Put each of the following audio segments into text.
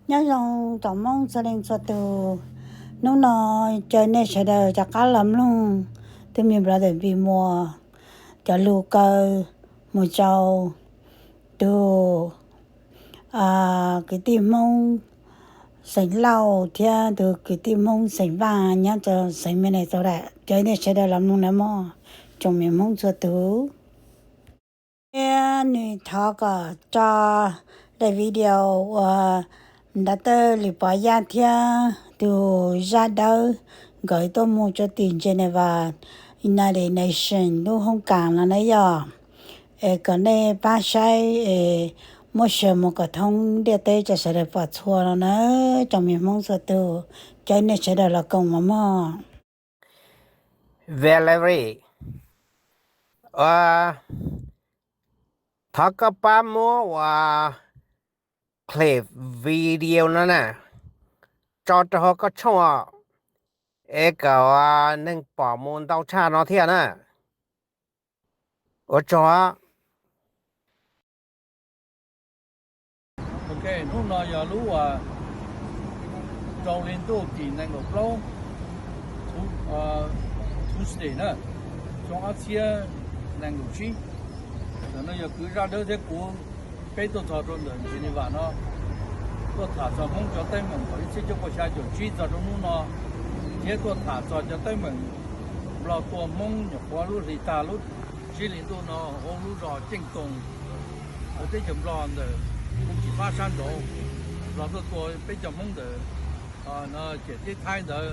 Nyob zoo tsoom Hmoob txhua leej txhua tus, hnub no caw nej sawv daws rov qab los mloog tus me brother Npis Muas cov lus kaw mus rau tus kwv tij Hmoob xeem Lauj thiab tus kwv tij Hmoob xeem Vaj nyob rau xeem Minnesota. Caw nej sawv daws los mloog nawb mog, tsoom me Hmoob txhua tus. Thiab nws thov kom tso daim video uas Doctor Lis Pov Yaj thiab tus zaj dawb nkawd tuaj mus rau tim Geneva, United Nations lub hoob kas no na yom, es kom nej pab saib es muab share mus kom thoob ntiaj teb rau sawv daws pom txhua no na, tsoom me Hmoob txhua tus. Caw nej sawv daws los koom mov mog. Valerie, thov koj pab muab ua clip video no na, tso rau hauv koj tshooj os, es kom neeg pom mus ntau tshaj no thiab na. Ua tsaug. Ok, hnub no yog lub rau hli ntuj tim nees nkaum plaub, Tuesday na, xyoo ob txhiab nees nkaum tsib. Ntawm no yog kwv zaj dawb thiab kuv, peb tuaj txog rau ntawm Geneva no, tuaj tham txog Hmoob cov teeb meem thaum ib txhiab cuaj pua xya caum tsib txog rau hnub no, thiab tuaj tham txog cov teeb meem Nplog tua Hmoob nyuam qhuav lub hli tag lub tsib hli ntuj no hauv lub zos Ceej Toom, hauv teb chaws Nplog ntawm Tsim Fab sab nraud, Nplog tuaj tua peb cov Hmoob ntawm Ciam Teb Thaib ntawd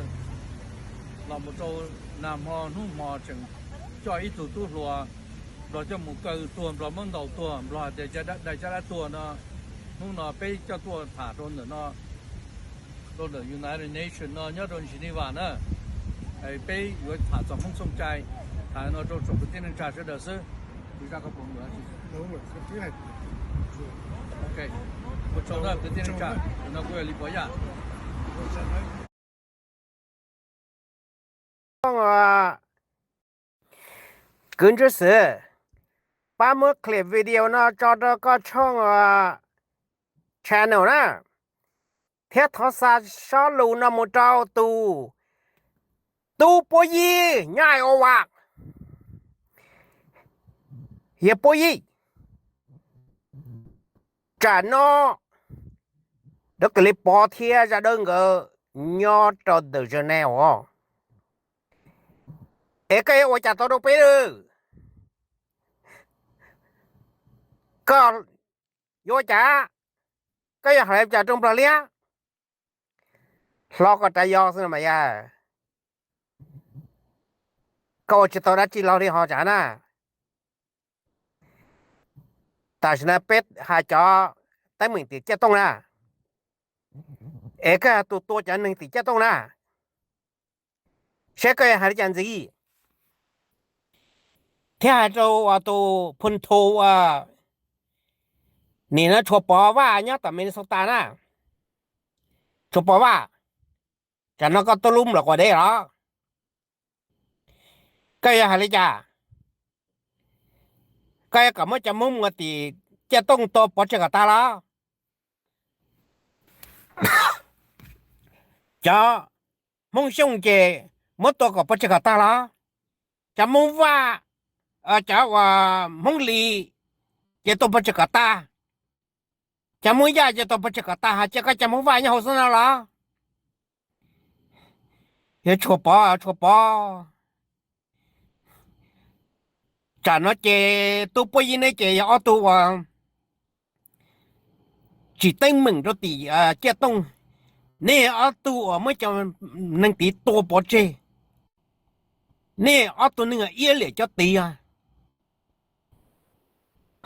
los mus rau nag hmo hnub hmo tseem coj ib tug tub hluas Nplog coj mus kaw tuag, Nplog muab ntaus tuag, Nplog hais tias dai caj dab tuag no. Hnub no peb coj tuaj tham rau ntawm no, rau ntawm United Nations no nyob rau Geneva na. Peb yuav tham txog Hmoob txhooj cai, tham no rau tsoom kwv tij neej tsa sawv daws xwb. Ua tsaug kwv tij neej tsa, no kuv yog Lis Pov Yaj. Kwv Ntswb Xwm, pab muab clip video no tso rau koj tshooj channel na, thiab thov xa sob lus no mus rau tus tub Puab Yig nyob Iowa. Yog Puab Yig, tsam no Dov Kis Lis Pov thiab zaj dawb nkawd nyob rau ntawm Geneva os, es koj yuav ua cas tau rau peb lawm? Koj yuav ua cas? Koj yuav hais li cas rau Nplog liab? Hlob koj rab yog xwb no mas yog, koj ua tsis tau dab tsi los li ho tsam na. Tam sim no peb hais cov teeb meem tim Ciaj Tooj na, es koj yog tus tua cov neeg tim Ciaj Tooj na, seb koj yuav hais li cas ntxiv. Thiab hais rau tus phu thu, nim no Tshuas Pov Vaj nyob tom Minnesota na, Tshuas Pov Vaj, tsam no koj tuaj lub nplam quas dev los? Koj yuav hais li cas? Koj yuav kom muab cov Hmoob mus tim Ciaj Tooj tua pov tseg kom tag los? Cov Hmoob Xyooj ces muab tua kom pov tseg kom tag los? Cov Hmoob Vaj, cov uas Hmoob Lis ces tua pov tseg kom tag, cov Hmoob Yaj ces tua pov tseg kom tag, hais tias koj cov Hmoob Vaj nyob hauv xwb no los? Yog Tshuas Pov, Tshuas Pov, tsam no ces tub Puab Yig neb ces yog ob tug uas tsim teeb meem rau tim Ciaj Tooj. Neb ob tug uas muab cov neeg tid tua pov tseg, neb ob tug neeg iab liam cov tid.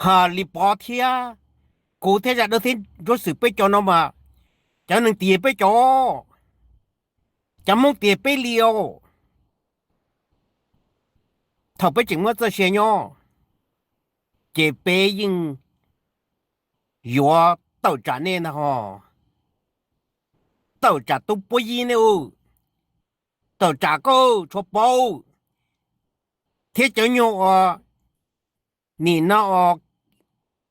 Ho Lis Pov thiab kuv thiab zaj dawb thiab Ntswb Xwm peb cov no mas cov neeg tid peb cov, cov Hmoob tid peb li os. Thaum peb tseem muaj txoj sia nyob ces peb yeej yuav tawm tsam nej ntag hos. Tawm tsam tub Puab Yig nej, tawm tsam koj Tshuas Pov thiab cov nyuag uas nim no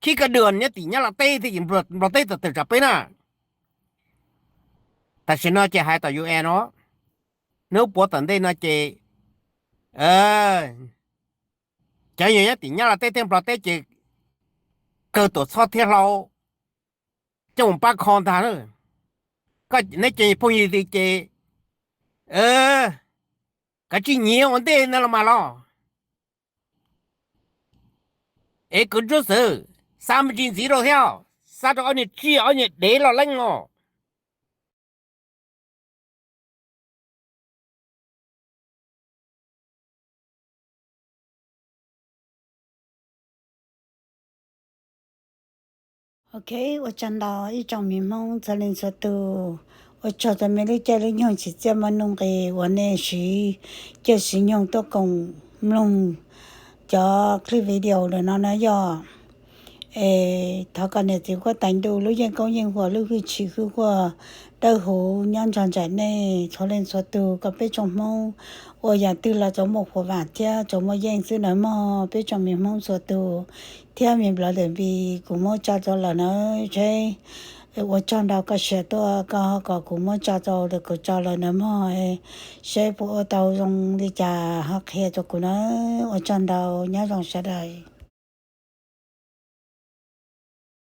khib kaj dua nyob tim Nyab Laj teb thiab Nplog teb tawm tsam peb na. Tam sim no ces hais tom U N no, hnub puav tom ntej no ces cov yog nyob tim Nyab Laj teb thiab Nplog teb ces kawg tuam txhob thiab hlau coj mus pab kho ntag. Neb cov phooj ywg twg ces kav tsij nyiav ua ntej no los mas los. Es kuv Ntsuab Xwm, xa me ntsis ntxiv rau thiab, xa rau ob niag tsiaj ob niag dev loj leeb os. Ok, ua tsaug ntau ib tsoom me Hmoob txhua leej txhua tus. Ua tsaug rau mej lub caij lub nyoog tsim txiaj muaj nuj nqis uas nej siv caij siv nyoog tuaj koom mloog cov clip video lawm no na yog. Es thov kom niam txiv huab tais ntuj lub yeej koob yeej huam lub hwj chim hwj huaj dawb huv nyob nrog nraim nej txhua leej txhua tus, kom peb tsoom Hmoob ua yam twg los tsuas muaj huam vam thiab tsuas muaj yeej xwb nawb mog peb tsoom me Hmoob txhua tus. Thiab me nplog ntawm Npis kuv muab tso rau lawm nawb seb. Ua tsaug ntau koj siab tuaj koj ho kom kuv muab tso rau lawm, kuv tso lawm nawb mog. Seb puas ua tau zoo li cas ho qhia rau kuv nawb. Ua tsaug ntau, nyob zoo sawv daws.